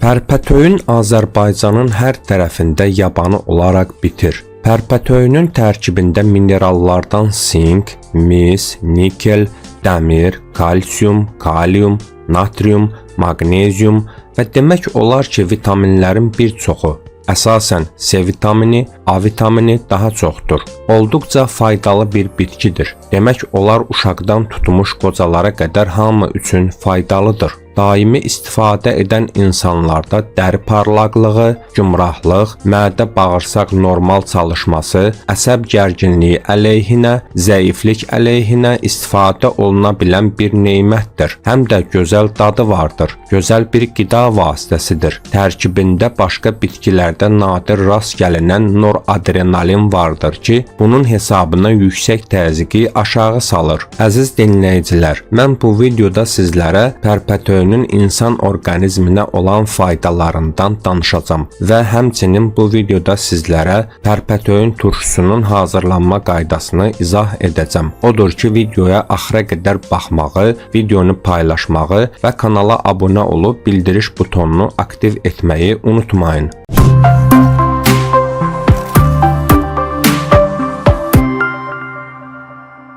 Pərpətöyün Azərbaycanın hər tərəfində yabanı olaraq bitir. Pərpətöyünün tərkibində minerallardan sink, mis, nikel, dəmir, kalsium, kalium, natrium, maqnezium və demək olar ki, vitaminlərin bir çoxu, əsasən C vitamini, A vitamini daha çoxdur. Olduqca faydalı bir bitkidir. Demək olar uşaqdan tutmuş qocalara qədər hamı üçün faydalıdır. Daimi istifadə edən insanlarda dəri parlaqlığı, gümrahlıq, mədə-bağırsaq normal çalışması, əsəb gərginliyi əleyhinə, zəiflik əleyhinə istifadə oluna bilən bir nemətdir. Həm də gözəl dadı vardır. Gözəl bir qida vasitəsidir. Tərkibində başqa bitkilərdə nadir rast gəlinən noradrenalin vardır ki, bunun hesabına yüksək təzyiqi aşağı salır. Əziz dinləyicilər, mən bu videoda sizlərə pərpətöyünün insan orqanizminə olan faydalarından danışacağam və həmçinin bu videoda sizlərə pərpətöyün turşusunun hazırlanma qaydasını izah edəcəm. Odur ki, videoya axıra qədər baxmağı, videonu paylaşmağı və kanala abunə olub bildiriş butonunu aktiv etməyi unutmayın.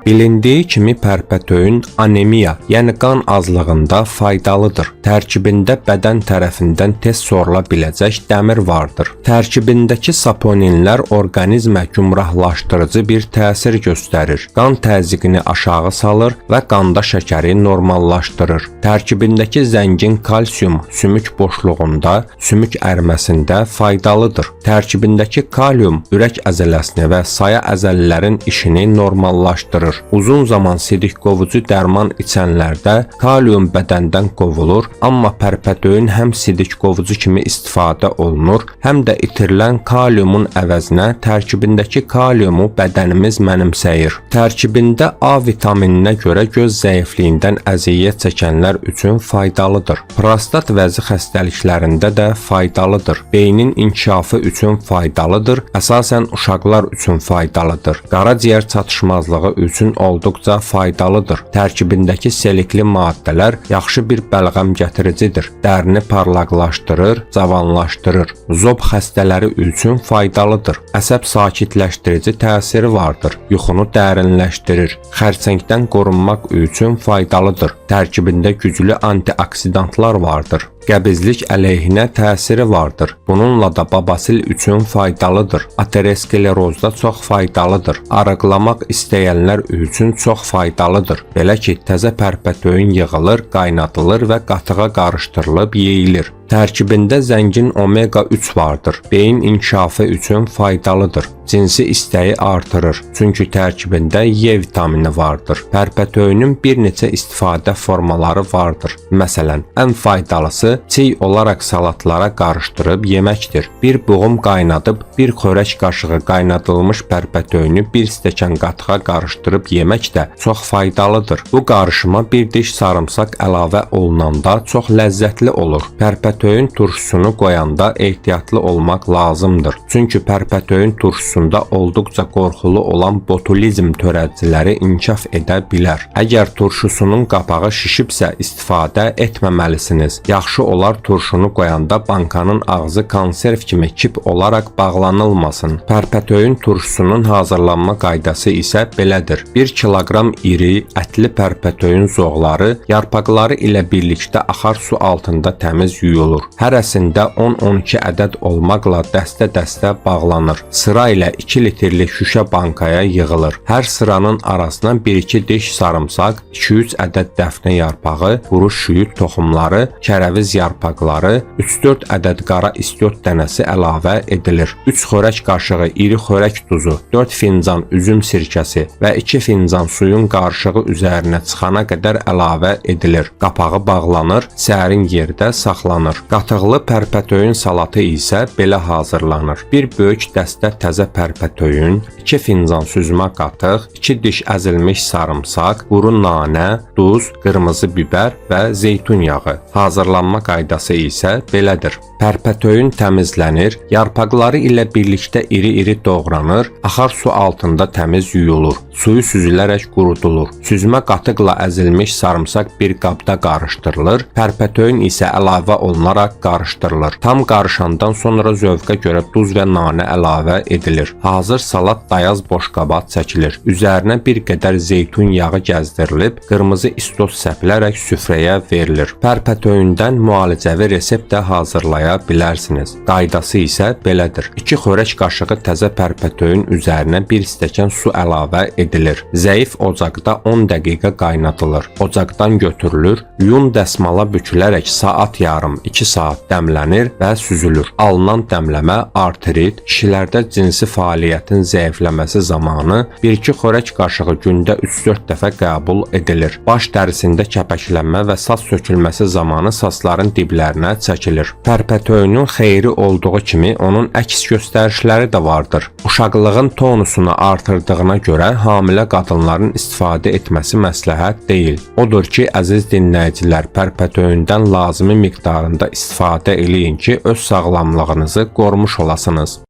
Bilindiyi kimi pərpətöyün anemiya, yəni qan azlığında faydalıdır. Tərkibində bədən tərəfindən tez sorula biləcək dəmir vardır. Tərkibindəki saponinlər orqanizmə gümrahlaşdırıcı bir təsir göstərir. Qan təzyiqini aşağı salır və qanda şəkəri normallaşdırır. Tərkibindəki zəngin kalsium sümük boşluğunda, sümük əriməsində faydalıdır. Tərkibindəki kalium ürək əzələsini və saya əzələlərin işini normallaşdırır. Uzun zaman sidik qovucu dərman içənlərdə kalium bədəndən qovulur, amma pərpətöyün həm sidik qovucu kimi istifadə olunur, həm də itirilən kaliumun əvəzinə tərkibindəki kaliumu bədənimiz mənimsəyir. Tərkibində A vitamininə görə göz zəifliyindən əziyyət çəkənlər üçün faydalıdır. Prostat vəzi xəstəliklərində də faydalıdır. Beynin inkişafı üçün faydalıdır, əsasən uşaqlar üçün faydalıdır. Qaraciyər çatışmazlığı üçün olduqca faydalıdır. Tərkibindəki selikli maddələr yaxşı bir bəlğəm gətiricidir. Dərini parlaqlaşdırır, cavanlaşdırır. Zob xəstələri üçün faydalıdır. Əsəb sakitləşdirici təsiri vardır. Yuxunu dərinləşdirir. Xərçəngdən qorunmaq üçün faydalıdır. Tərkibində güclü antioksidantlar vardır. Qəbizlik əleyhinə təsiri vardır. Bununla da babasil üçün faydalıdır. Aterosklerozda çox faydalıdır. Arıqlamaq istəyənlər üçün çox faydalıdır. Belə ki, təzə pərpətöyün yığılır, qaynadılır və qatığa qarışdırılıb yeyilir. Tərkibində zəngin omega 3 vardır. Beyin inkişafı üçün faydalıdır. Cinsi istəyi artırır. Çünki tərkibində E vitamini vardır. Pərpətöyünün bir neçə istifadə formaları vardır. Məsələn, ən faydalısı çiy olaraq salatlara qarışdırıb yeməkdir. Bir buğum qaynadıb, bir xörək qaşığı qaynadılmış pərpətöyünü bir stəkan qatığa qarışdırıb yemək də çox faydalıdır. Bu qarışıma bir diş sarımsaq əlavə olunanda çox ləzzətli olur. Pərpətöyün turşusunu qoyanda ehtiyatlı olmaq lazımdır. Çünki pərpətöyün turşusunda olduqca qorxulu olan botulizm törədiciləri inkişaf edə bilər. Əgər turşusunun qapağı şişibsə istifadə etməməlisiniz. Yaxşı olar turşunu qoyanda bankanın ağzı konserv kimi kip olaraq bağlanılmasın. Pərpətöyün turşusunun hazırlanma qaydası isə belədir. 1 kiloqram iri, ətli pərpətöyün zoğları yarpaqları ilə birlikdə axar su altında təmiz yuyulur. Hərəsində 10-12 ədəd olmaqla dəstə-dəstə bağlanır. Sıra ilə 2 litrlik şüşə bankaya yığılır. Hər sıranın arasına 1-2 diş sarımsaq, 2-3 ədəd dəfnə yarpağı, quru şüyüd toxumları, kərəviz yarpaqları, 3-4 ədəd qara istiot dənəsi əlavə edilir. 3 xörək qaşığı iri xörək duzu, 4 fincan üzüm sirkəsi və 2 fincan suyun qarışığı üzərinə çıxana qədər əlavə edilir. Qapağı bağlanır, sərin yerdə saxlanır. Qatıqlı pərpətöyün salatı isə belə hazırlanır. Bir böyük dəstə təzə pərpətöyün, 2 fincan süzmə qatıq, 2 diş əzilmiş sarımsaq, quru nanə, duz, qırmızı bibər və zeytun yağı. Hazırlanma qaydası isə belədir. Pərpətöyün təmizlənir, yarpaqları ilə birlikdə iri-iri doğranır, axar su altında təmiz yuyulur. Suyu süzülərək qurudulur. Süzmə qatıqla əzilmiş sarımsaq bir qabda qarışdırılır, pərpətöyün isə əlavə olunub olunaraq qarışdırılır. Tam qarışandan sonra zövqə görə duz və nanə əlavə edilir. Hazır salat dayaz boşqaba çəkilir. Üzərinə bir qədər zeytun yağı gəzdirilib, qırmızı istot səpilərək süfrəyə verilir. Pərpətöyündən müalicəvi resept də hazırlaya bilərsiniz. Qaydası isə belədir. 2 xörək qaşığı təzə pərpətöyün üzərinə 1 stəkan su əlavə edilir. Zəif ocaqda 10 dəqiqə qaynadılır. Ocaqdan götürülür, yun dəsmala bükülərək saat yarım, 2 saat dəmlənir və süzülür. Alınan dəmləmə artrit, kişilərdə cinsi fəaliyyətin zəifləməsi zamanı 1-2 xörək qaşığı gündə 3-4 dəfə qəbul edilir. Baş dərisində kəpəklənmə və saç sökülməsi zamanı saçların diblərinə çəkilir. Pərpətöynün xeyri olduğu kimi onun əks göstərişləri də vardır. Uşaqlığın tonusunu artırdığına görə hamilə qadınların istifadə etməsi məsləhət deyil. Odur ki, əziz dinləyicilər, pərpətöyündən lazımi miqdarında istifadə eləyin ki, öz sağlamlığınızı qorumuş olasınız.